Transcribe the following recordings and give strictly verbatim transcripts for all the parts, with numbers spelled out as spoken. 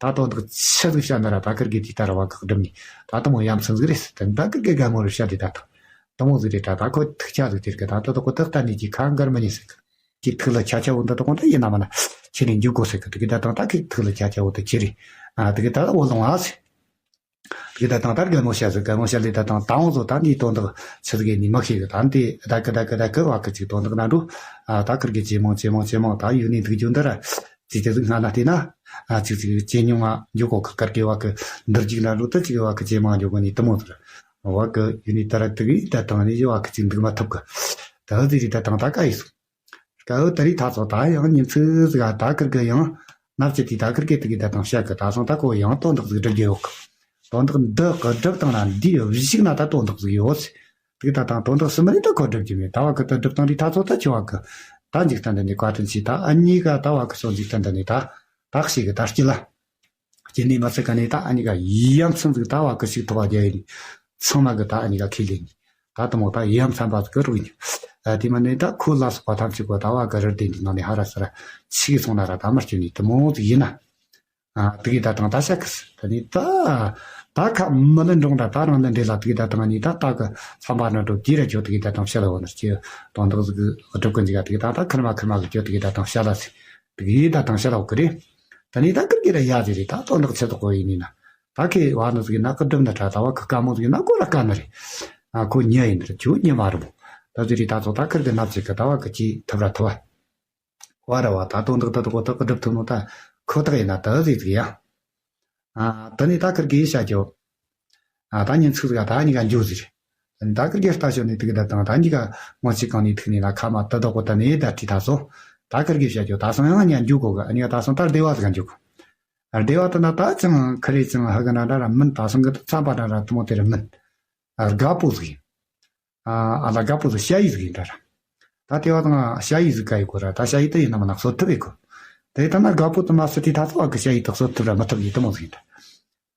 ད་དོན་དག་ཆི་ཟིག་བཤད་ན་ར་ད་ཁིར་གེ་དེ་ལྟར་བ་གི་སྒྲུབ་ནས་ད་དུ་མོ་ཡ་མཚན་ཟིག་རེད་ཟེར། ད་ད་ཁིར་གེ་དགའ་མོ་རེ་བཤད་དེ་ད་ད་དུ་མོ་ཟིག་རེད། ད་ད་ཁོ་ཐུག་ཆ་ཟིག་དེར་གི་ད་ད་དུ་ཁོ་ཐག་ད་ནས་ཀྱི་ཁ་འགར་མི་ཉན་ཟེར་གི། ཁྱེད་ཐུགས་ལ་ཆ་ཆ་བོ་འདི་དག་ད་ཡིན་ན་མ་ན་ཁྱེད་ནས་འཇུག་དགོས་ཟེར་གི། དེ་གི་ད་དང་ད་ཁྱེད་ཐུགས་ལ་ཆ་ཆ་བོ་དེ་ཁྱེད་རེད། ཨ་དེ་གི་ད་འོ་ལོང་ཨ་ཟེར། དེ་གི་ད་དང་ད་དགའ་མོ་བཤད་ཟིག། དགའ་མོ་བཤད་ལས་ད་དང་ད་འོ་ཟོ་ད་འདིའི་དོན་དག་ཆི་ཟིག་ཡིན་ནི་མ་ཤེས་གི། ད་འདི་ད་གི་ད་གི་ད་གི་བ་གི་ཅིག་དོན་དག་ན་འགྲོ། ཨ་ད་ཁིར་གི་ཇེ་མང་ཇེ་མང་ཇེ་མང་ད་ཡུལ་ནས་འདུག་རྒྱུ་འདི་ར་ཅིག་ཅིག་ཟིག་སྔ་ན་བལྟས་ན། ཨ་ཅིག་ཅིག་ཇེ་ཉུང་ང་འཇུག་གོ་གི། ཁིར་གི་བ་གི་འདིར་ཅིག་ན་འགྲོ་ད་ཅིག་བ་གི་ཇེ་མང་འཇུག་གོ་ནི་དུ་མོ་ཟིག་ར། བ་གི་ཡུལ་ནས་ད་ར་དུ་གི་ད་དང་ནི་བ་གི་ཅིག་འདུག་མ་ཐུབ་གི། ད་ཟིག་རི་ད་དང་ད་ག་ཡིན་སོང་། སྐབས་དེ་རིང་ད་ཚོ་ད་ཡང་ཉིན་ཚིག་ཟིག་ག་ད་ཁིར་གི་ཡང་ནབ་ཀྱི་དེ་ད་ཁིར་གི་དེ་གི་ད་དང་བཤད་གི། ད་སང་ད་ཁོ་ཡང་དོན་དག་ཟིག་སྒྲུབ་རྒྱུ་ཡོད་གི། དོན་དག་འདི་གི་སྒྲུབ་དང་ན་འདིའི་གཞུག་ན་ད་དོན་དག་ཟིག་ཡོད་ཟེར། དེ་གི་ད་དང་དོན་དག་ཟིག་མ་རེད། ད་ཁོ་སྒྲུབ་རྒྱུ་མེད། ད་བ་གི་ད་སྒྲུབ་དང་རི་ད་ཚོ་ད་ཆི་བ་གི་ད་འཇིག་རྟེན་འདི་ནས་བཀའ་དྲིན་ཆེ། ད་ཨ་ནི་ག་ད་བ་གི་སོ་འཇིག་རྟེན་འདི་ནས་ད་ད་ཞིག་གི་ད་སྐྱིད་ལ། སྐྱེ་ནས་མ་ཚད་ག་ནས་ད་ཨ་ནི་ག་ཡ་མཚན་ཟིག་ད་བ་གི་ཞིག་ཐོག་བ་རྒྱ་ཡིན། ཚང་མ་གི་ད་ཨ་ནི་ག་ཁས་ལེན་ནི། ད་དུ་མོ་ད་ཡ་མཚན་པ་ཟིག་གི་རུ་ཡིན། ཨ་དེ་མ་ནས་ད་ཁོ་ལ་སོགས་པ་ཐམས་ཅད་གོ་ད་བ་གི་རི་དེ་འདི་ནང་ནས་ཧ་ར་ས་ར་ཆི་གི་སོང་ན་ར་ད་མར་སྐྱོན་ནི་དུ་མོ་ཟིག་ཡིན་ན། ཨ་དེ་གི་ད་དང་ད་ཤ་གི་ཟིག། ད་ནི་ད་ད་ཁ་མི་ལ་འགྲོང་ད་ད་རང་ལ་འདྲེ་ལ་དེ་གི་ད་དང་ནི་ད་ད་གི་ཚང་པ་ན་འགྲོ་དེ་ར་ཁྱོད་དེ་གི་ད་དང་ཤ་ལ་འོ་ན་སྐྱེ་དོན་དག་ཟིག་གི་སྒྲུབ་གི་འཇིག་ག་དེ་གི་ད་ད་ཁར་མ་ཁར་མ་གི་ཁྱོད་དེ་གི་ད་དང་ཤ་ལ་ཟིག། དེ་གི་ད་དང་ཤ་ལ་འོ་གི་རེད། ད་ནི་ད་ཁིར་གི་ར་ཡ་ཟེར་རེད། ད་དོན་དག་ཆི་ཐོག་གོ་ཡིན་ནི་ན། ད་ཁེ་བ་ནི་ཟིག་ན་ཁི་སྒྲུབ་ན་ཁྲ་ད་བ་ཁི་དཀའ་མོ་ཟིག་ན་ཁོ་ར་དཀའ་ནི་རེད། ཨ་ཁོ་ཉེ་ཡིན་རེད། ཁྱོད་ཉེ་མ་རུང་། ད་ཟེར་རེད། ད་ཚོ་ད་ཁིར་གི་ནབ་ཅིག་གི་ད་བ་གི་ཅི་ཐུབ་ར་ཐུབ་བ། བ་ར་བ་ད་དོན་དག་ད་དོ་ཁོ་ད་གི་སྒྲུབ་ཐུབ་ནོ་ད་ཁོ་ཐག་ཡིན་ན་ད་ཟིག་ཟིག་ཡ། ཨ་ད་ནི་ད་ཁིར་གི་ཡི་བྱ་རྒྱུ། ཨ་ད་ཉིན་ཚིག་ཟིག་ད་ཉི་ག་འཇུ་ཟིག་རེད། ད་ཁིར་གི་ལྟ་ཞོར་ནས་དེ་གི་ད་དང་ད་ཉི་ག་ངོ་ཅི་གང་ནས་ཐུག་ནས་ན་ཁ་མ་ད་དོ་ཁོ་ད་ནི་ད་ཁྲི་ད་ཚོ། ད་ཁིར་གི་བྱ་རྒྱུ་ད་སང་ཡང་ཉ་འཇུ་གོ་གི། ཨ་ཉི་ག་ད་སང་ད་སྡེ་བ་ཟིག་འཇུ་གོ། སྡེ་བ་དེ་ན་ད་ཅང་ཁི་རེ་ཅང་ཧ་གི་ན་འདྲ་ར་མིན། ད་སང་གི་ཚན་པ་འདྲ་ར་དུ་མོ་དེ་ར་མིན། ཨ་དགའ་པོ་ཟིག་ཡིན། ཨ་ཨ་ལ་དགའ་པོ་ཟིག་ཞ་ཡི་ཟིག་ཡིན་འདྲ་ར། ད་སྡེ་བ་དང་ཞ་ཡི་ཟིག་ག་ཡི་གོ་ར། ད་ཞ་ཡི་དེ་ཡིན་ན་མ་ན་གསོད་ཐུབ་ཡི་གོ། དེ་ད་ན་དགའ་པོ་དུ་མ་སི་ཏི་ད་ཚོ་བ་གི་ཞ་ཡི་དུ་གསོད་ཐུབ་ར་མི་ཐུབ་ཡི་དུ་མོ་ཟིག་ཡིན་འདྲ།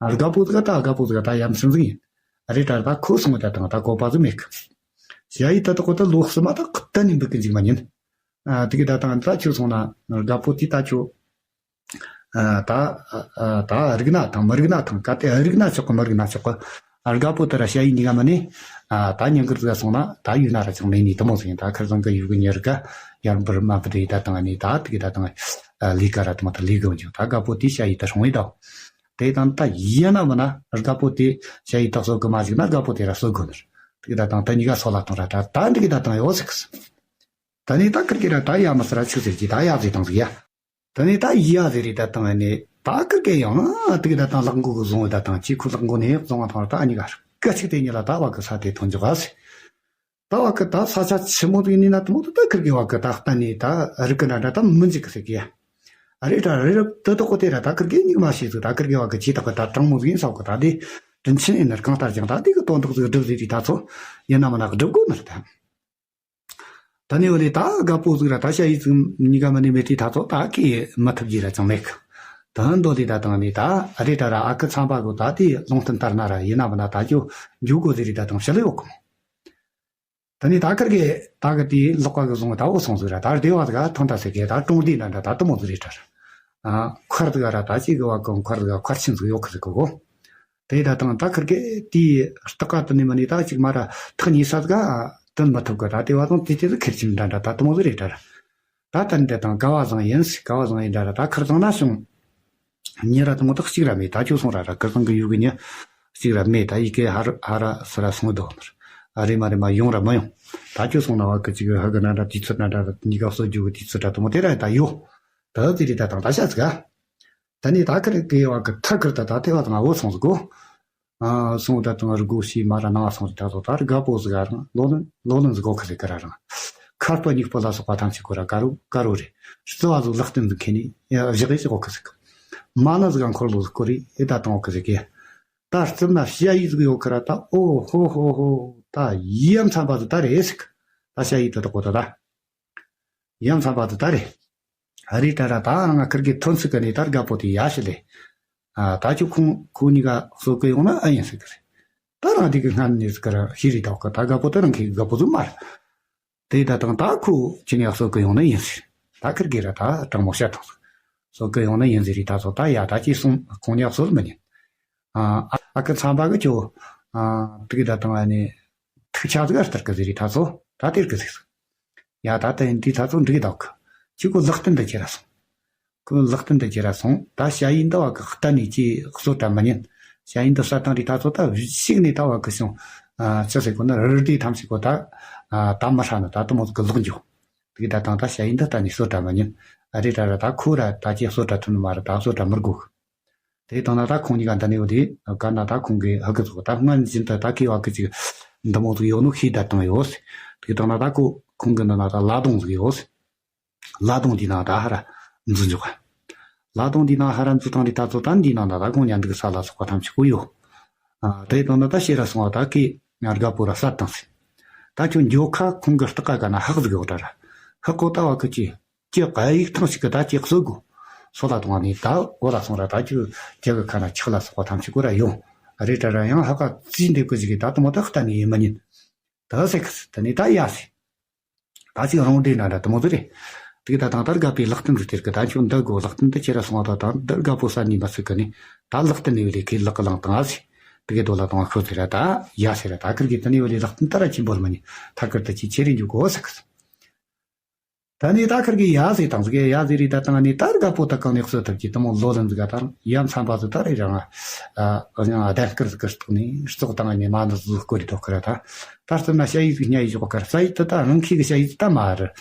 ཨ་དགའ་པོ་ཟིག་ད་དགའ་པོ་ཟིག་ད་ཡ་མཚན་ཟིག་ཡིན། རེད་ད་ད་ཁོ་སོང་བ་ད་དང་ད་གོ་པ་ཟིག་མེད་གི། ཞ་ཡི་ད་དུ་གོ་ད་ལོ་གསུམ་མ་ད་གཏན་ནས་འབུད་གི་འཇིག་མ་ཉན། ཨ་དེ་གི་ད་དང་ད་ཁྱོད་སོང་ན་དགའ་པོ་དེ་ད་ཁྱོད། ཨ་ད་ཨ་ད་རིག་ན་ཐང་མི་རིག་ན་ཐང་ག་དེ་རིག་ན་ཆོག་གི་མི་རིག་ན་ཆོག་གི། ཨ་དགའ་པོ་དེ་ར་ཞ་ཡི་ཉི་ག་མ་ནི། ཨ་ད་ཉིན་དཀར་ཟིག་སོང་ན་ད་ཡུལ་ན་ར་ཅང་མེད་ནི་དུ་མོ་ཟིག་ཡིན། ད་ཁར་ཚང་གི་ཡུལ་གི་ཉེར་ག་ཡར་འབུར་མ་བུ་དེ་ད་དང་ནི་ད་དེ་གི་ད་དང་ལི་ཀ་ར་དུ་མ་ད་ལི་གི་འཇུག། ད་དགའ་པོ་དེ་ཞ་ཡི་ད་སོང་བའི་ད། དེ་དང་ད་ཡིན་ན་མ་ན་དགའ་པོ་དེ་ཞ་ཡི་ད་གསོད་གི་མ་ཟིག་ན་དགའ་པོ་དེ་ར་གསོད་གོ་ནི་ར། དེ་གི་ད་དང་ད་ཉི་ག་སོ་ལ་ཐང་ར་ད་ད་འདི་གི་ད་དང་ཡོད་ཟིག། ད་ནི་ད་ཁིར་གི་ར་ད་ཡ་མ་ས་ར་ཆུ་ཟེར་གི་ད་ཡ་ཟེར་དང་ཟིག་ཡ། ད་ནི་ད་ཡ་ཟེར་རི་ད་དང་ནི་ད་ཁིར་གི་ཡང་ན་དེ་གི་ད་དང་ལག་མགོ་གི་བཟུང་བའི་ད་དང་ཅི་ཁུ་ལག་མགོ་ནས་བཟུང་བ་ཐང་ར་ད་ཨ་ཉི་ག་ར་སྐད་ཅིག་དེ་ཉིད་ལ་ད་བ་གི་ས་དེ་ཐོན་འཇོག་ག་ཟེར། ད་བ་གི་ད་ས་ཆ་ཆི་མོ་དེ་ནི་ན་དུ་མོ་དུ་ད་ཁིར་གི་བ་གི་ད་ལྟ་ནི་ད་རི་གི་ན་འདྲ་ད་མི་འཇིག་གི་ཟེར་གི་ཡ། ཨ་རེ་ད་རི་རབ་དུ་དུ་ཁོ་དེ་ར་ད་ཁིར་གི་ཉིག་མ་ཤེས་ཟིག། ད་ཁིར་གི་བ་གི་ཅི་ད་གི་ད་དྲང་མོ་ཟིག་ཡིན་ས་གི། ད་དེ་དྲིན་ཆེན་ཡིན་ན་གང་ལྟར་ཀྱང་ད་དེ་གི་དོན་དག་ཟིག་སྒྲུབ་ཟིག་རི་ད་ཚོ་ཡིན་ན་མ་ན་གི་སྒྲུབ་དགོས་ནི་རེད་ད། ད་ནི་འོ་ལེ་ད་དགའ་པོ་ཟིག་ར་ད་ཞ་ཡི་ཟིག་ཉི་ག་མ་ནི་མེད་དེ་ད་ཚོ་ད་ཀི་མ་ཐུབ་རྒྱུ་ར་ཅང་མེད་གི། ད་འདོ་ལེ་ད་དང་ནི་ད་ཨ་རེ་ད་ར་ཨ་ཁུ་ཚང་པ་གོ་ད་དེ་ལུང་བསྟན་ལྟར་ན་ར་ཡིན་ན་མ་ན་ད་ཅོ་འཇུག་གོ་ཟིག་རི་ད་དང་ཤ་ལེ་འོ་གོ། ད་ནི་ད་ཁར་གི་ད་གི་དེ་ལོག་པ་གི་བཟུང་ད་འོ་སོང་ཟིག་ར། ད་སྡེ་བ་ཟིག་ཐོན་ད་ཟེར་གི་ད་གྲོང་སྡེ་ན་འདྲ་ད་དུ་མོ་ཟིག་རེད་ད་ར། ཨ་མཁར་ཟིག་ར་ད་ཅིག་གི་བ་གི་མཁར་ཟིག་མཁར་ཆེན་ཟིག་ཡོད་གི་ཟིག་གོ་གོ། དེ་ད་དང་ད་ཁིར་གེ་དེའི་སྟག་ཀ་དུ་ནི་མ་ནི་ད་ཅིག་མ་ར་ཐག་ཉེ་ས་ག་དོན་མ་ཐུབ་གི། ད་དེ་བ་དང་དེ་དེ་ཁེར་ཆིན་འདྲ་འདྲ་ད་དུ་མོ་ཟིག་རེད་ད་ར། ད་ད་འདྲ་དང་ག་བ་བཟང་ཡིན་སི་ག་བ་བཟང་ཡིན་འདྲ་ར། ད་ཁིར་བཟང་ན་བྱུང་ཉེ་ར་དུ་མོ་ད་གཅིག་ར་མེད། ད་ཁྱོད་སོང་ར་ར་ཁིར་བཟང་གི་ཡུལ་གི་ཉེ་གཅིག་ར་མེད། ད་ཡི་གེ་ཧ་ར་ཧ་ར་སི་ར་སོང་དོ་ནར་ཨ་རེ་མ་རེ་མ་ཡོང་ར་མ་ཡོང་། ད་ཁྱོད་སོང་ན་བ་གི་ཅིག་ཧ་གི་ན་འདྲ་དུས་ཚོད་ན་འདྲ་ར་ཉི་ག་གསོ་རྒྱུ་གི་དུས་ཚོད་འདྲ་དུ་མོ་དེ་ར་ད་ཡོད། ད་དེ་རེད་ད་དང་ད་ཤ་ཚིག་ག་ད་ནི་ད་ཁིར་གེ་བ་གི་ཐ་ཁིར་ད་ད་ཐེ་བ་དང་འོ་སོང་ཟིག་གོ། ཨ་སོང་ད་དང་རུ་གོ་ཤི་མ་ར་ནང་སོང་ཟིག་ད་ཚོ་ད་རི་ག་པོ་ཟིག་ག་རང་ལོ་ལོན་ལོ་ལོན་ཟིག་གོ་ཁི་ཟིག་ག་ར་རང་། མཁར་པ་སྨྱུག་པོ་ལ་སོགས་པ་ཐམས་ཅད་ཁོ་ར་དཀར་རོ་དཀར་རོ་རེད། རྩི་བ་ཟིག་ལག་སྟེང་ཟིག་ཁེ་ནི་བཞག་གི་ཟིག་གོ་ཁི་ཟིག། མ་ན་ཟིག་ག་འཁོར་ལོ་ཟིག་གོ་རི་ཨེ་ད་དང་འོ་ཁི་ཟིག་གི། ད་རྩིབ་ན་ཞ་ཡི་ཟིག་ཡོད་ཁི་ར་ད་ཨོ་ཧོ་ཧོ་ཧོ། ད་ཡ་མཚན་པ་ཟིག་ད་རེད་ཟིག། ད་ཞ་ཡི་ད་ད་གོ་ད་ད། ཡ་མཚན་པ་དེ་ད་རེད། ཨ་རེ་ད་ར་ད་རང་ང་ཁིར་གི་ཐོན་ཚིག་གི་ནས་ད་དགའ་པོ་དེ་ཡ་ཞི་ལེ། ཨ་ད་ཁྱོད་ཁོང་ཁོ་གཉིས་ཀ་གསོད་གི་ཡོང་ན་ཨ་ཡིན་ཟེར་གི་རེད། ད་རང་དེ་གི་སྔ་ནས་ཟེར་གི་ར་ཤི་རེད་ད་གི། ད་དགའ་པོ་དེ་རང་གི་དགའ་པོ་ཟིག་མ་རེད། དེ་ད་དང་ད་ཁོ་ཁྱེད་ནས་གསོད་གི་ཡོང་ན་ཡིན་ཟེར། ད་ཁིར་གི་ར་ད་དྲང་མོ་བཤད་ཐོངས་ཟེར། ལོ་གི་ཡོང་ནི་ཡིན་ཟེར་རི་ད་ཚོ་ད་ཡ་ད་ཅི་སོང་ཁོང་ཉག་སོ་མི་ཉན། ཨ་ཨ་ཁུ་ཚང་པ་གི་ཁྱོ་ཨ་དུག་ད་དང་ཨ་ནི་ཐུག་ཆ་ཟིག་ཨ་སྟར་གི་ཟེར་རི་ད་ཚོ་ད་དེར་གི་ཟིག་སོང་། ཡ་ད་ད་ཡིན་དུས་ད་ཚོ་འགྲིག་གི་འདུག་གི། ཁྱོད་ཁོ་ལག་རྟེན་དུ་ཁྱེར་ར་སོང་། ཁོ་ལག་རྟེན་དུ་ཁྱེར་ར་སོང་། ད་ཞ་ཡི་འདི་བ་གི་གཏན་ནས་ཅི་གསོད་དྲ་མི་ཉན། ཞ་ཡི་འདི་ས་དང་རི་ད་ཚོ་ད་ཞིག་ནས་ད་བ་གི་སོང་། ཨ་ཅི་ཟེར་གོ་ན་རི་དེ་ཐམས་ཅད་གོ་ད་ཨ་ད་མི་ཧྲ་ནི་ད་དུ་མོ་གི་ལོག་འགྱོ། དེ་ད་དང་ད་ཞ་ཡི་འདི་གཏན་ནས་གསོད་དྲ་མི་ཉན། ཨ་རི་ད་ར་ད་ཁོ་ར་ད་ཅི་གསོད་དྲ་ཐུབ་ནི་མ་རེད། ད་གསོད་དྲ་མི་དགོས་གི། དེ་དང་ན་ད་ཁོང་གཉིས་ཀ་འདི་ནས་ཡོད་དེ་ག་ན་ད་ཁོང་གི་ཧ་གི་ཚོ་ད་སྔ་འཛིན་ད་ད་ཁེ་བ་གི་ཅིག་འདི་མོ་ཚོ་ཡོད་ནོ་ཤེས་ད་བཏང་ཡོད། དེ་དང་ན་ད་ཁོ་ཁོང་གི་ནང་ན་ད་ལ་དོང་ཟིག་ཡོད། ལ་དོང་འདི་ན་ད་ཧ་ར་འཛུལ་འཇོག་ག། ལ་དོང་འདི་ན་ཧ་ར་འཛུལ་བཏང་དེ་ད་ཚོ་ད་འདི་ན་ད་ད་ཁོང་ཉ་འདུག་ས་ལ་སོགས་པ་ཐམས་ཅད་ཁོ་ཡོད། ཨ་དེ་དང་ན་ད་ཤེས་ར་སོང་བ་ད་ཁེ་ང་དགའ་པོ་ར་ས་དང་སི། ད་ཁྱོད་འཇོག་ཁ་ཁོང་གི་སྟག་ག་ན་ཧག་ཟིག་ཡོད་ད་ར། ཧག་གོ་ད་བ་གི་ཅི། ཀྱི་ཀ་ཡིག་ཐང་ཞིག་གི་ད་ཅི་གསོད་དགོས། སོ་ལ་གཏོང་བ་ནི་ད་འོ་ལ་སོང་ར་ད་ཅི་ཀྱི་གི་ཁ་ན་ཆག་ལ་སོགས་པ་ཐམས་ཅད་ཀོ་ར་ཡོང་། རེད་དྲ་ར་ཡང་ཧ་ཀ་རྩིས་འདེབས་གི་ཞིག་གི་ད་དུ་མོ་ད་གཏན་ནས་ཡིན་མི་ཉན། ད་ཟེར་གི་ད་ནི་ད་ཡ་ཟེར། ད་ཅི་རང་འདྲེ་ན་འདྲ་དུ་མོ་དུ་རེད། དེ་གི་ད་དང་ད་དགའ་པའི་ལག་རྟེན་དུ་སྟེར་གི་ད་ཁྱོད་འདི་གོ་ལག་རྟེན་དུ་ཁྱེར་ར་སོང་བ་ད་ད་འདི་དགའ་པོ་ས་ནི་མ་ཟེར་གི་ནི་ད་ལག་རྟེན་ནི་བ་ལས་ཁི་ལག་གི་ལང་དང་ཨ་ཟེར། དེ་གི་དོ་ལ་དང་ཁོ་ཟེར་ར་ད་ཡ་ཟེར་ར་ད་ཁིར་གི་ད་ནི་བ་ལས་ལག་རྟེན་ད་ར་ཆེན་པོར་མ་ཉན་ཐ་ཁིར་ད་ཅི་ཁྱེར་རིན་འཇུག་གོ་ཟེར་གི། ད་ནི་ད་ཁིར་གི་ཡ་ཟེར་དང་ཟིག་ཡ་ཟེར་རི་ད་དང་ནི་ད་དགའ་པོ་ད་གང་ནས་གསོད་ཐུབ་ཀྱི་དུ་མོ་ལོ་ལ་ཟིག་དང་ཡ་མཚན་པ་ཟིག་ད་རེ་རང་ཨ་ཨ་ཡང་ཨ་ད་ཁིར་ཟིག་གི་སྟོག་ནི་སྟོག་དང་ནི་མ་ནི་ཟིག་སྐོར་རི་དོ་ཁིར་ད་ད་ལྟ་ན་ཤ་ཡི་ཟིག་ཉ་ཡི་ཟིག་གར་ས་ཡི་ད་ད་རང་ཁྱི་གི་ཤ་ཡི་ད་མ་རེད།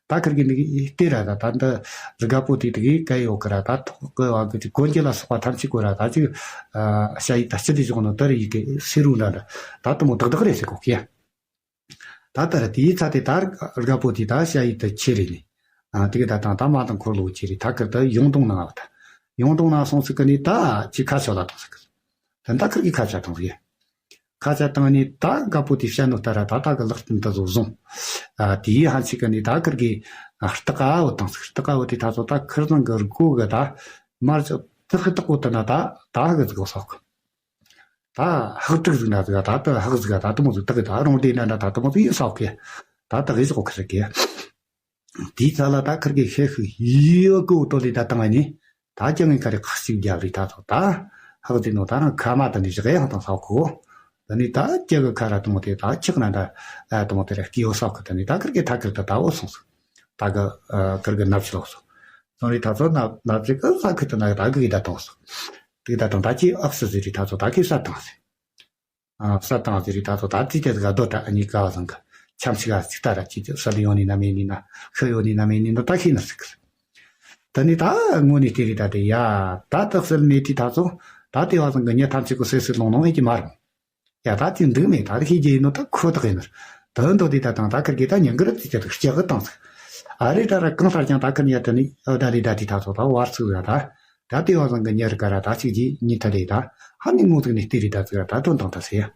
ད་ཁིར་གི་ནི་ལྟེ་ར་ད་ད་འདི་དགའ་པོ་དེ་དེ་གི་ག་ཡོད་ཁིར་ད་ཐོག་གི་བ་གི་གོན་གྱི་ལ་སོགས་པ་ཐམས་ཅད་གོ་ར་ད་ཅིག་ཨ་ཤ་ཡི་ད་སྤྱི་དེ་བཞག་ནོ་ད་རེ་ཡི་གི་སེ་རུ་འདྲ་འདྲ་ད་དུ་མོ་དག་དག་རེད་ཟེར་གོ་ཁི་ཡ། ད་ལྟར་དེའི་ཚ་དེ་ད་དགའ་པོ་དེ་ད་ཤ་ཡི་དུ་ཆེ་རེ་ནི། ཨ་དེ་གི་ད་དང་ད་མ་དང་འཁོར་ལོ་ཆེ་རེ་ཐ་ཁིར་དུ་ཡོང་དོང་ནང་བ་ད། ཡོང་དོང་ནང་སོང་ཚིག་གི་ནི་ད་ཅི་ཁ་ཆོ་ལ་དང་ཟིག་གི། ད་ད་ཁིར་གི་ཁ་ཆ་དང་ཟིག་ཡ། ཁ་ཆ་དང་ནི་ད་དགའ་པོ་དེ་བཤད་ནོ་ལྟར་ད་ད་གི་ལག་རྟེན་དུ་བཟོ་བཟུང་། ཨ་དེའི་ཧ་ཚིག་གི་ནི་ད་ཁིར་གི་སྟག་ཨ་བོ་དང་ཟིག་སྟག་ཨ་བོ་དེ་ད་ཚོ་ད་ཁིར་ཚང་གི་སྒོ་གི་ད་མར་ཚོ་ཐག་གི་ཐག་པོ་དུ་ན་ད་ད་གི་ཟིག་གོ་སོག་གི། ད་ཧག་ཏིག་ཟིག་ན་ཟིག་ད་ད་ཧག་ཟིག་ད་དུ་མོ་ཟིག་ད་གི་ད་རུང་དེ་ན་ད་ད་དུ་མོ་ཟིག་ཡིན་སོག་གི། ད་ད་གི་ཟིག་གོ་ཁི་ཟིག་གི། དེའི་ཚ་ལ་ད་ཁིར་གི་ཤེ་ཤི་ཡི་གོ་ཏོ་ལི་ད་བཏང་ནི། ད་ཅང་ངི་ཁ་རི་ཁ་ཅིག་རྒྱབ་རི་ད་ཚོ་ད་ཧག་ཟིག་ནོ་ད་རང་ཁ་མ་ད་ནི་ཟིག་ཡང་དང་སོག་གོ། ད་ནི་ད་ཅི་གི་ཁ་ར་དུ་མོ་དེ་ད་ཆག་ན་ད་ཨ་དུ་མོ་དེ་ར་སྐྱིའོ་སོག་གི། ད་ནི་ད་ཁིར་གི་ཐ་ཁིར་ད་ད་འོ་སོང་སོ། ད་གི་ཨ་ཁིར་གི་ནབ་ཆི་ལོག་སོ། སོང་རི་ད་ཚོ་ནབ་ནབ་ཅི་གི་ས་ཁི་ད་ན་ད་གི་གི་ད་དོང་སོ། དེ་ད་དང་ད་ཅི་ཨག་སི་ཟེར་རི་ད་ཚོ་ད་ཁི་ས་དང་སི། ཨ་ས་དང་ཟེར་རི་ད་ཚོ་ད་ཅི་ཅི་ཟིག་ག་རྡོ་ད་ཨ་ནི་ག་བ་ཟང་གི་ཆམ་ཞིག་ག་ཅིག་ད་ར་ཅི་ཅི་ས་ལི་ཡོང་ནི་ན་མེ་ནི་ན་ཤི་ཡོང་ནི་ན་མེ་ནི་ན་ད་ཁི་ན་སི་གི། ད་ནི་ད་ངོ་ནི་སྟེ་རི་ད་དེ་ཡ་ད་ད་སི་ལ་ནི་ཏི་ད་ཚོ་ད་དེ་བ་ཟང་གི་ཉ་ཐམས་ཅད་གི་སེ་སི་ལོང་ལོང་ཨེ་ཅི་མ་རུང་། ཡ་ད་དེ་འདུག་མེད་ད་རེ་ཤེས་རྒྱུ་ཡིན་ནོ་ད་ཁོ་ཐག་ཡིན་ནོ། ད་འདོད་དེ་ད་དང་ད་ཁིར་གི་ད་ཉན་གི་རེད་དེ་ད་ལྕག་གི་བཏང་ཚིག་ཨ་རེ་ད་ར་གང་ལྟར་ཀྱང་ད་ཁིར་ཡ་ད་ནི་ཨ་ད་རེ་ད་དེ་ད་ཚོ་ད་བར་ཚིག་ཡ་ད་ད་དེ་བ་ཟང་གི་ཉེ་རི་ཀ་ར་ད་ཅིག་ཅིག་ཉི་ཐ་རེ་ད་ཧ་ནི་ངོ་ཚིག་ནི་སྟེ་རི་ད་ཚིག་ར་ད་དོན་དང་ད་ཟེར་ཡ།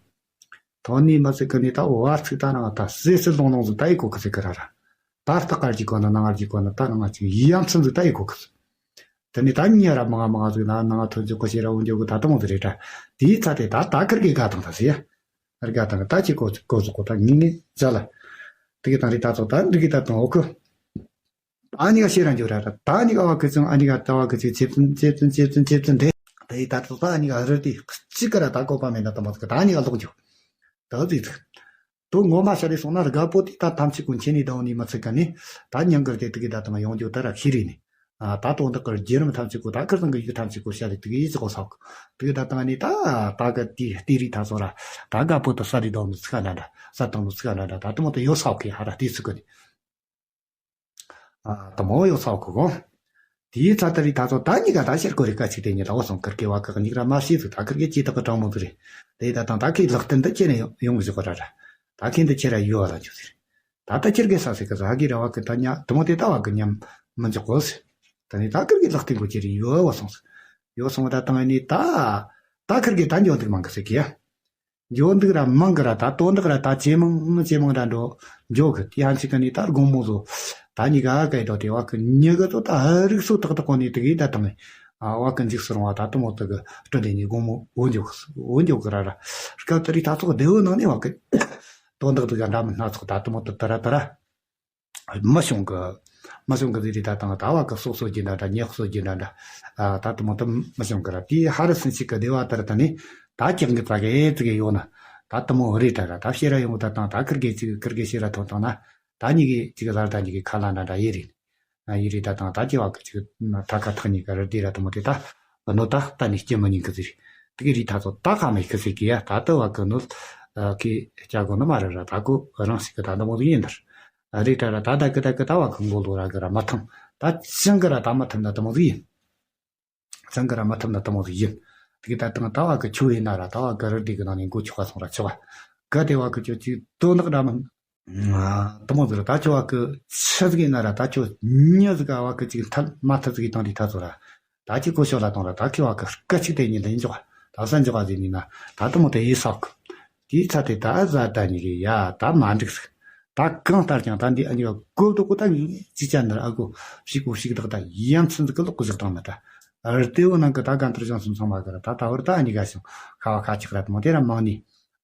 ཐོ་ནི་མ་ཚིག་གི་ནི་ད་བར་ཚིག་ད་ནང་ད་སེ་སེ་ལོང་ལོང་ཚིག་ད་ཡི་གོ་གི་ཚིག་གི་ར་ར། ད་སྟག་དཀར་གྱི་གོ་ན་ནང་ངར་གྱི་གོ་ན་ད་ནང་ང་ཅིག་ཡ་མཚན་ཟིག་ད་ཡི་གོ་གི། དེ་ནི་ད་ཉེ་ར་མང་ང་མང་ང་ཟིག་ན་ནང་ང་ཐོན་ཚུལ་གོ་ཤེས་ར་འོན་རྒྱུ་གི་ད་དུ་མོ་ཟིག་རེད་དྲ། དེའི་ཚ་དེ་ད་ད་ཁིར་གི་དགའ་དང་ད་ཟེར་ཡ། ར་དགའ་དང་ད་ཅི་གོ་གོ་ཟིག་གོ་ད་ངི་ངི་ཟ་ལ། དེ་གི་དང་རི་ད་ཚོ་ད་འདི་གི་ད་དང་འོ་ཁུ། ཨ་ནི་ག་ཤེས་ར་འཇོ་ར་ར་ད་ནི་ག་བ་ཁུ་ཚང་ཨ་ནི་ག་ད་བ་ཁུ་ཚིག་ཚེ་བཙུན་ཚེ་བཙུན་ཚེ་བཙུན་ཚེ་བཙུན་དེ། དེ་ད་ཚོ་ད་ཨ་ནི་ག་རི་དེ་གཅིག་ག་ར་ད་གོ་པ་མེད་ན་ད་མོ་ད་ཨ་ནི་ག་ལོག་འཇོ། ད་ཟིག་ཚིག་དོ་ངོ་མ་ཤར་རེ་སོང་ན་དགའ་པོ་དེ་ད་ཐམས་ཅད་ཀུན་ཁྱེད་ནི་ད་འོ་ནི་མི་ཚིག་ག་ནི། ད་ཉང་གར་དེ་དུ་གི་ད་དང་ཡོང་རྒྱུ་ད་ར་ཤི་རེ་ནི། ཨ་ད་དོ་འདི་གར་རྒྱལ་རིམ་ཐམས་ཅད་ཀུན་ད་ཁར་ཚང་གི་ཡུལ་ཐམས་ཅད་ཀུན་ཤར་རེ་དུ་གི་ཡི་ཚིག་གོ་སོག་དུ་གི་ད་དང་ནི་ད་ད་ག་དེ་ལྟེ་རི་ད་སོ་ར། ད་དགའ་པོ་དུ་ས་རི་ད་འོ་མི་ཚིག་ག་ན་འདྲ་ས་དང་མི་ཚིག་ག་ན་འདྲ་ད་དུ་མོ་དུ་ཡོ་སོག་གི་ཧ་ར་དེ་ཚིག་གི་ནི། ཨ་དུ་མོ་ཡོ་སོག་གི་གོ་དེའི་ཚ་ད་རི་ད་ཚོ་ད་ཉི་ག་ད་ཤེར་གོ་རི་ཀ་ཅིག་དེ་ཉི་ད་འོ་སོང་ཁར་གི་བ་ཀ་ཉིག་ར་མ་ཤེས་ཚུ་ད་ཁར་གི་ཅི་ད་གི་གྲང་མོ་ཚུ་རེ། དེ་ད་དང་ད་ཁི་ལག་རྟེན་དུ་ཁྱེར་ནས་ཡོང་གི་ཞོག་གོ་ར་ར། ད་ཁྱེད་འདི་ཁྱེར་ར་ཡོ་བ་ལ་འཇུ་ཟེར། ད་ད་ཁྱེར་གི་ས་ཟེར་གི་ས་གི་ར་བ་གི་ད་ཉ་དུ་མོ་དེ་ད་བ་གི་ཉམས་མི་འཇོག་གོ་ཟེར། ད་ནི་ད་ཁར་གི་ལག་རྟེན་གོ་ཁྱེར་ཡོ་བ་སོང་ཟེར། ཡོ་སོང་བ་ད་དང་ནི་ད། ད་ཁར་གི་ད་འཇོ་འདུག་མང་གི་ཟེར་གི་ཡ། འཇོ་འདུག་ར་མང་གི་ར་ད་དོ་འདུག་ར་ད་ཇེ་མང་ཇེ་མང་ར་འགྲོ་འཇོ་གི་དེ་ཧན་ཅིག་གི་ནི་ད་དགོང་མོ་ཟོ། ད་ཉི་ག་ག་ཡི་དོ་དེ་བ་གི་ཉི་གི་དོ་ད་རིག་སོ་ཏག་ཏག་གོ་ནི་དེ་གི་ད་དང་ནི། ཨ་བ་གི་འཇིགས་སུ་རུང་བ་ད་དུ་མོ་དེ་གི་སྤྲོ་དེ་ནི་དགོང་མོ་འོ་འཇོ་གི་འོ་འཇོ་གི་ར་ར། སྐབས་དེ་རི་ད་ཚོགས་བདེ་བོ་ནང་ནི་བ་གི། དོ་འདུག་དེ་ག་འདྲ་མི་སྣ་ཚོགས་ད་དུ་མོ་དེ་ད་ར་ད་ར། མི་བྱུང་གི། མ་བྱུང་གི་ཟིག་རེད། ད་དང་ད་བ་གི་སྲོག་གསོད་རྒྱུ་འདྲ་འདྲ། ཉེས་གསོད་རྒྱུ་འདྲ་འདྲ། ཨ། ད་དེ་མོ་དེ་མ་བྱུང་གི་ར། དེའི་ཧ་རི་སུན་ཞིག་གི་སྡེ་བ་དེར་ད་ནི་ད་ཀྱག་གི་ཙ་གེ་ཙི་གེ་ཡོད་ན། ད་དེ་མོ་རེད་དྲ་ར། ད་ཕྱིར་ར་ཡོང་ད་དང་ད་ཁིར་གེ་ཅིག་ཁིར་གེ་ཕྱིར་ར་ཐོན་བཏང་ན། ད་གཉིས་གི་ཅིག་ལར་ད་གཉིས་གི་ཁ་ལ་འདྲ་འདྲ་ཡེ་རེད། ཨ། ཡེ་རེད། ད་དང་ད་ཀྱི་བ་གི་ཅིག་ད་ཁ་ཐག་གཉིས་ཀ་རི་དེ་ར་དེ་མོ་དེ་ད་གནོད་ད་གཏན་ནས་སྐྱེ་མི་ཉན་གི་ཟིག་རེད། དེ་གི་རི་ད་ཚོ་ད་ག་མེད་གི་ཟིག་གི་ཡ། ད་དེ་བ་གི་གནོད་གི་སྐྱ་གོ་ནི་མ་རེད་ར། ད་གོ་རང་ཞིག་གི་ད་འདི་མོ་ཟིག་ཡིན་ནར། རེད་དྲ་ར། ད་ད་གི་ད་གི་ད་བ་གི་མགོ་ལོ་ར་གི་ར་མ་ཐང་། ད་ཅང་གི་ར་ད་མ་ཐུབ་ན་དེ་མོ་ཟིག་ཡིན། ཅང་གི་ར་མ་ཐུབ་ན་དེ་མོ་ཟིག་ཡིན། དེ་གི་ད་དང་ད་བ་གི་ཆུ་ཡིན་ན་ར། ད་བ་གི་རི་དེ་གི་ནང་ནས་མགོ་ཆོག་ག་སོང་ར་ཆོག་ག་གི་དེ་བ་གི་ཁྱོད་ཅིག་དོན་དག་འདྲ་མིན། དེ་མོ་ཟིག་ར། ད་ཁྱོད་བ་གི་ཆུ་ཟིག་ཡིན་ན་ར། ད་ཁྱོད་མྱི་ཟིག་ག་བ་གི་ཅིག་མཐར་མ་ཐུབ་ཟིག་གི་བཏང་དུས་ད་ཚོ་ར། ད་ཁྱོད་གོ་ཤོད་ལ་གཏོང་ར། ད་ཁྱོད་བ་གི་སྐད་ཅིག་དེ་ཉིད་ལ་འཇོག་ད་ས་འཇོག་ཟིག་ཡིན་ན། ད་དེ་མོ་དེ་ཡིན་ས་གི། དེའི་ཚ་དེ་ད་ཟ་ད་ཉིད་གི་ཡ་ད་མ་འགྲིག་ཟིག་ད་གང་ལྟར་ཀྱང་ད་འདི་ཨ་ཉི་ག་གོ་བདོ་གོ་ད་ངས་ཅི་ཅ་ནར་ཨ་གོ་ཞིག་གོ་ཞིག་བདག་ད་ཡ་མཚན་ཟིག་གི་ལོག་གི་བཞག་བཏང་མེད་ད། ར་དེ་བོ་ནང་གི་ད་གང་ལྟར་བྱང་སེམས་ཚང་མ་གི་ར། ད་ད་བར་ད་ཨ་ཉི་ག་ཞིང་ཁ་བ་ཁ་ཅིག་ར་དེ་མོ་དེ་ར་མང་ནི།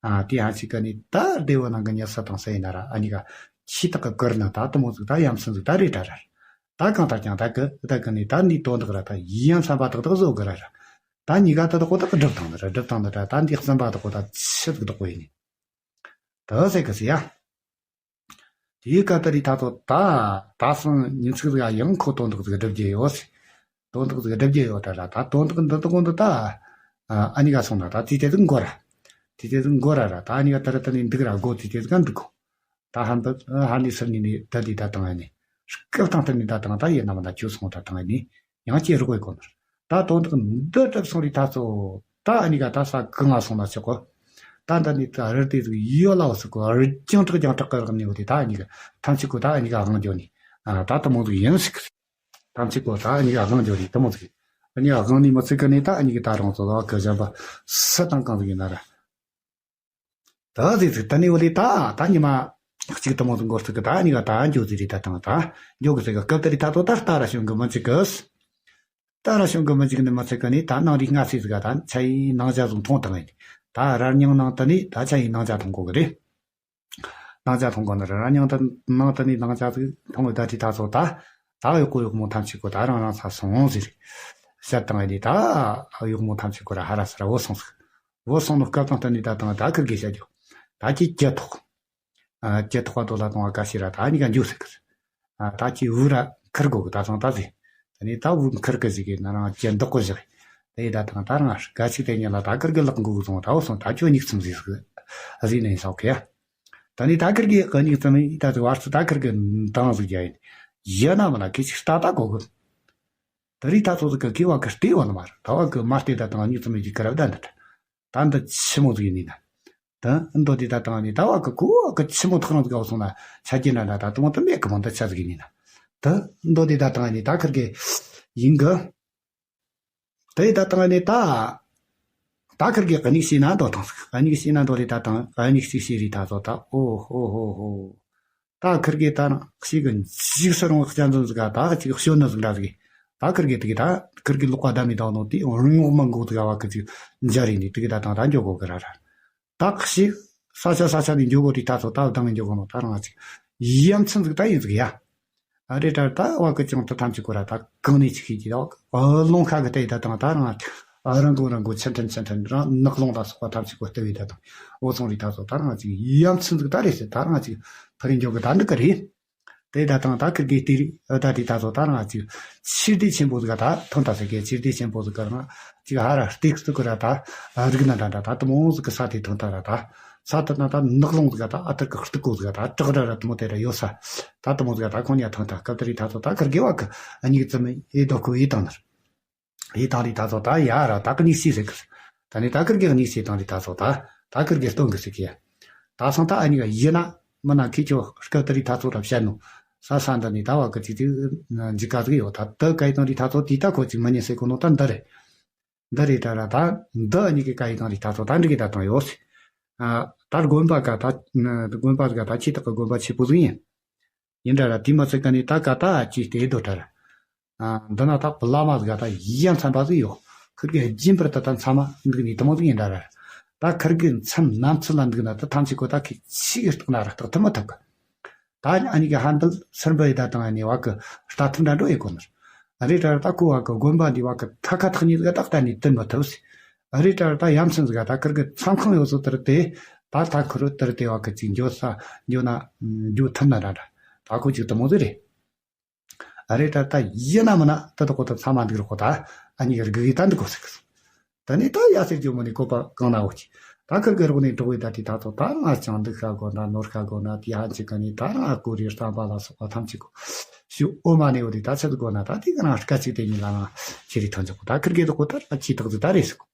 ཨ། དེ་ཧ་ཅིག་ག་ནི་ད་སྡེ་བོ་ནང་གི་ཉལ་ས་དང་ས་ཡིན་ན་ར། ཨ་ཉི་ག་ཆི་དག་གི་གུར་ན་ད་དེ་མོ་ཟིག་ད་ཡ་མཚན་ཟིག་ད་རེད་དྲ་ར། ད་གང་ལྟར་ཀྱང་ད་གི་ད་གི་ནི་ད་འདི་དོན་དག་ར། ད་ཡ་མཚན་པ་དག་དག་བཟོ་གི་ར་ར། ད་ཉི་ག་ད་དག་གོ་ད་གི་སྒྲུབ་བཏང་ནི་ར། སྒྲུབ་བཏང་ནི་ར། ད་འདི་བཙུན་པ་དག་གོ་ད་ཆི་ཟིག་དག་གོ་ཡིན་ནི། ད་ཟེ་གི་ཟེ་ཡ། དེའི་སྐབས་དེ་རི་ད་ཚོ་ད་ད་སང་ཉིན་ཚིག་ཟིག་ཡང་ཁོ་དོན་དག་ཟིག་སྒྲུབ་རྒྱུ་ཡོད་ཟེ། དོན་དག་ཟིག་སྒྲུབ་རྒྱུ་ཡོད་ད་ར། ད་དོན་དག་འདི་དག་འདི་ད་ཨ་ཉི་ག་སོང་ན་ད་དེ་དེ་ཟིག་འགོར་ར། དེ་དེ་ཟིག་འགོར་ར་ར། ད་ཨ་ཉི་ག་ད་ར་ད་ནི་འདུག་ར། སྒོ་དེ་དེ་ཟིག་འདུག་གོ་ད་ཧ་འདི་ཧ་ནི་སར་ནི་ནི་ད་དེ་ད་བཏང་ཡ་ནི། སྐབས་དང་དེ་ནི་ད་བཏང་ད་ཡིན་ན་མ་ད་ཁྱོད་སོང་ད་བཏང་ཡ་ནི། ཡང་ཅི་རུ་དགོས་གོ་ནོ། ད་དོན་དག་འདི་སྒྲུབ་སོང་རི་ད་ཚོ། ད་ཨ་ཉི་ག་ད་ས་གི་ང་སོང་ན་ཆོག་གོ་ད་ད་ནི་ད་རི་དེ་ཟིག་ཡོད་ལ་འོ་ཟིག་གོ་རི་རྒྱང་གྲགས་རྒྱང་གྲགས་གི་རག་ནི་འོ་དེ་ད་ཨ་ཉི་ག་ཐམས་ཅད་གོ་ད་ཨ་ཉི་ག་དབང་འགྱོ་ནི། ཨ། ད་དེ་མོ་ཟིག་ཡིན་ཟིག་ཐམས་ཅད་གོ་ད་ཨ་ཉི་ག་དབང་འགྱོ་ནི་དེ་མོ་ཟིག་ཨ་ཉི་ག་དབང་ནི་མི་ཚིག་གི་ནི་ད་ཨ་ཉི་ག་ད་རང་ཚོ་ལ་གི་གཞན་པ་སུ་དང་གང་ཟིག་ཡིན་ན་ར། ད་ཟིག་ཟིག་ད་ནི་འོ་ལི་ད་ད་ཉི་མ་གཅིག་དེ་མོ་ཟིག་འགོར་ཟིག་གི་ད་ཨ་ཉི་ག་ད་འགྱོ་ཟིག་རི་ད་དང་ད་འགྱོ་གི་ཟིག་གི་སྐབས་དེ་རི་ད་ཚོ་ད་ལྟ་ར་བྱུང་གི་མི་ཚིག་གི་ད་ར་བྱུང་གི་མི་འཇིག་ནི་མི་ཚེ་གི་ནི་ད་ནང་རིག་སྔ་ཚེ་ཟིག་ག་ད་འཆར་ཡིན་ནང་ཇ་ཟིག་མཐོང་བཏང་ཡིན། ད་ར་སྙིང་ནང་དུ་ནི་ད་འཆར་ཡིན་ནང་ཇ་མཐོང་གོ་གི་རེད། ནང་ཇ་མཐོང་གོ་ནི་ར་སྙིང་དུ་ནང་དུ་ནི་ནང་ཇ་ཟིག་མཐོང་གི་ད་དེ་ད་ཚོ་ད་ད་གཡོག་པོ་གཡོག་མོ་ཐམས་ཅད་གོ་ད་རང་རང་ས་སོང་ཟིག་རེད། བཤད་བཏང་ཡིན་ནི་ད་གཡོག་མོ་ཐམས་ཅད་གོ་ར་ཧ་ར་ས་ར་བུད་སོང་ཟིག་བུད་སོང་ནི་སྐབས་དང་དུ་ནི་ད་དང་ད་ཁིར་གེ་བཤད་རྒྱུ་ད་ཁྱི་ཇ་ཐོག་ཨ། ཇ་ཐོག་པ་དོ་ལ་གཏོང་བ་ག་ཤི་ར་ད་ཨ་ཉི་ག་འཇུ་ཟེར་གི། ཨ། ད་ཁྱི་བུ་ར་ཁིར་གོ་གི་ད་སོང་ད་ཟེ། ད་ནི་ད་བུ་ཁིར་གི་ཟིག་གི་ན་རང་ཇ་འདོག་གི་བཞག་དེ་ད་དང་ད་རང་ག་ཅིག་དེ་ཉིན་ལ་ད་ཁིར་གི་ལག་འགུ་སོང་ད་བུ་སོང་ད་ཁྱོད་ཉིག་ཙམ་ཟིག་ཟིག་ཟིག་ནས་སོག་གི། ད་ནི་ད་ཁིར་གི་གི་ཉིག་ཙམ་ཡིན་ད་ཟིག་བར་སུ་ད་ཁིར་གི་འདང་ཟིག་རྒྱ་ཡིན། ཡིན་ན་མ་ན་ཁི་ཅིག་ལྟ་ད་གོ་གི། ད་རི་ད་ཚོ་ཟིག་གི་གི་བ་གི་ལྟེ་བ་ལ་མ་ར་ད་བ་གི་མ་ལྟེ་ད་དང་ཉིག་ཙམ་ཡིན་གི་ར་བ་ད་འདི་ད། ད་འདི་ཆི་མོ་ཟིག་ཡིན་ནི་ན། ད་མདོ་འདི་ད་བཏང་ནི་ད་བ་གི་གོ་བ་གི་ཆི་མོ་ཐག་རིང་ཟིག་ག་སོང་ན་ཆ་རྒྱུ་ན་ད་ད་དུང་ད་མེད་གི་མོ་འདི་ཆ་ཟིག་ཡིན་ནི་ན། ད་མདོ་འདི་ད་བཏང་ནི་ད་ཁིར་གི་ཡིན་གི། ད་ཡི་ད་བཏང་ནི་ད། ད་ཁིར་གི་ག་ཉིག་ཤེས་ན་མདོ་ཐང་ཟིག་ག་ཉིག་ཤེས་ན་མདོ་འདི་ད་བཏང་ག་ཉིག་ཤེས་ཤེས་རི་ད་ཚོ་ད་ཨོ་ཧོ་ཧོ་ཧོ། ད་ཁིར་གི་ད་ནང་ཞིག་གི་འཇིགས་སུ་རུང་བའི་སྐྱ་འཛོམས་ཟིག་ག་ད་ཅིག་ཞོན་ནི་ཟིག་འདྲ་ཟིག་ད་ཁིར་གི་དེ་གི་ད་ཁིར་གི་ལོག་པ་ད་མི་ད་ནོ་དེ་རུང་ངོགས་མ་འགོག་ཟིག་ག་བ་གི་ཅིག་འཇའ་རིག་ནི་དེ་གི་ད་དང་ད་འཇོག་གོ་གི་ར་ར། ད་ཞིག་ས་ཆ་ས་ཆ་ནས་འཇོག་གོ་དེ་ད་ཚོ་ད་བཏང་གི་འཇོག་གོ་ནོ་ད་རང་ཅིག་ཡ་མཚན་ཟིག་ད་ཡིན་ཟིག་ཡ། ཨ་རེ་ད་ད་བ་གི་ཅང་ད་ཐམས་ཅད་ཁོ་ར་ད་གང་ནས་ཅིག་ཤེས་ཀྱི་ད་བ་ལོང་ཁ་གི་ད་ཡི་ད་དང་ད་རང་ཨ་རང་གོ་རང་གོ་ཆེན་ཐན་ཆེན་ཐན་རང་ནག་ལོང་ད་སོགས་པ་ཐམས་ཅད་ཁོ་ལྟ་བའི་ད་དང་འོ་སོང་རི་ད་ཚོ་ད་རང་ཅིག་ཡ་མཚན་ཟིག་ད་རེད་ཟེར་ད་རང་ཅིག་ཕ་རི་འཇོག་གི་ད་འདི་གི་རེད། དེ་ད་དང་ད་ཁིར་གི་སྟེ་རི་ཨ་ད་དེ་ད་ཚོ་ད་རང་ཅིག་ཕྱིར་ལྟས་ཆེན་པོ་ཟིག་ག་ད་ཐོན་ད་ཟེར་གི་ཕྱིར་ལྟས་ཆེན་པོ་ཟིག་ག་རང་ཅིག་ཧ་ར་སྟེགས་སུ་གི་ར་ད་རིག་ན་འདྲ་འདྲ་ད་དུ་མོ་ཟིག་གི་ས་དེ་ཐོན་ད་ར་ད་ས་དེ་ན་ད་ནག་ལོང་ཟིག་ག་ད་ཨ་ཐུར་གི་སྟུག་གོ་ཟིག་ག་ད་བྲག་ར་ར་དུ་མོ་དེ་ར་ཡོད་ས་ད་དུ་མོ་ཟིག་ག་ད་ཁོང་ཉ་ཐོན་ད་སྐབས་དེ་རི་ད་ཚོ་ད་ཁིར་གི་བ་གི་ཨ་ཉིག་ཙམ་ཨེ་དོ་ཁུ་ཨེ་དང་ནར། ཡི་དང་རི་ད་ཚོ་ད་ཡ་ར་ད་གི་ཉིག་ཤེས་ཟེར་གི། ད་ནི་ད་ཁིར་གི་ཉིག་ཤེས་དང་རི་ད་ཚོ་ད་ད་ཁིར་གི་སྟོན་གི་ཟེར་གི་ཡ། ད་སང་ད་ཨ་ཉིག་ཡིན་ན་མི་ན་ཁི་ཆོ་སྐབས་དེ་རི་ད་ཚོ་ར་བཤད་ནོ། ས་ས་འདི་ནི་ད་བ་གི་ཅིག་ཅིག་འཇིག་ག་ཟིག་ཡོད་ད་ད་ག་ཡི་དང་རི་ད་ཚོ་དེ་ད་ཁོ་ཅིག་མི་ཉན་ཟེར་གོ་ནོ་ད་འདི་རེད། འདི་རེད་ད་ར་ད་འདི་ཨ་ཉིག་གི་ག་ཡི་དང་རི་ད་ཚོ་ད་འགྲིག་གི་ད་དང་ཡོད་ཟེར། ཨ་ད་དགོན་པ་ག་ད་དགོན་པ་ག་ད་ཆེ་ཐག་གི་དགོན་པ་ཆེ་པོ་ཟིག་ཡིན། ཡིན་འདྲ་ར་དེ་མ་ཚད་ཀ་ནི་ད་ཀ་ད་ཅི་སྟེ་དོ་འདྲ་ར། ཨ་འདི་ན་ད་བླ་མ་ཟིག་ད་ཡ་མཚན་པ་ཟིག་ཡོད། ཁིར་གི་རྒྱུན་པར་ད་ད་མཚན་མ་འདུག་ནི་དེ་མོ་ཟིག་ཡིན་འདྲ་ར། ད་ཁིར་གི་མཚན་ནམ་ཚུལ་ལ་འདུག་ན་ད་ཐམས་ཅད་ཁོ་ད་ཁི་ཆི་གི་རྟགས་ན་ར་རྟགས་ཐུབ་མ་ཐུབ་གི། ད་ཨ་ནི་གི་ཧན་དལ་སུར་འབུད་ཡི་ད་དང་ཨ་ནི་བ་གི་ལྟ་ཐུབ་འདྲ་འགྲོ་ཡི་གོ་ནར། ཨ་རེ་ད་ད་ཁོ་བ་གི་དགོན་པ་འདི་བ་གི་ཐ་ཁ་ཐག་ཉིད་གི་ཏག་ཏ་ནི་དུ་མི་ཐུབ་སི། ཨ་རེ་ད་ད་ཡམ་སེམས་ག་ད་ཁིར་གི་མཚམས་ཁང་ཡོད་སོ་དར་ཏེ། ད་ད་ཁིར་དར་ཏེ་བ་གི་ཅིག་འགྱོ་ས་འགྱོ་ན་འགྱོ་ཐུབ་ན་འདྲ་འདྲ། ད་ཁོ་ཅིག་དུ་མོ་ཟི་རེད། ཨ་རེ་ད་ད་ཡིན་ན་མིན་ན་ད་ད་ཁོ་ད་ཚང་མ་འདུག་རོགས་ད་ཨ་ནི་གི་རྒུ་གི་ད་འདུག་གོ་ཟེར་གི་སོ། ད་ནི་ད་ཡ་ཟེར་རྒྱུ་མོ་ནི་བཀོད་པ་གང་ན་འོ་ཅི། ད་ཁིར་གི་རོགས་ནི་འགྲོ་བའི་ད་དེ་ད་ཚོ་ད་རང་ཅང་འདུག་ཤ་དགོ་ན་ནོར་ཤ་དགོ་ན་དེ་ཧ་ཅི་ག་ནི་ད་རང་ཨ་ཀུ་རེ་རྩམ་པ་ལ་སོགས་པ་ཐམས་ཅད་གོ་ཞུ་འོ་མ་ནི་འོ་དེ་ད་ཚད་དགོ་ན་ད་དེ་ག་རང་སྐད་ཅིག་དེ་ཉིད་ལ་རང་ཁྱེར་རི་ཐང་ཅི་གོ་ད་ཁིར་གི་ད་གོ་ད་ར་ཅི་ཐག་ཅི་ད་རེད་ཟེར་གོ།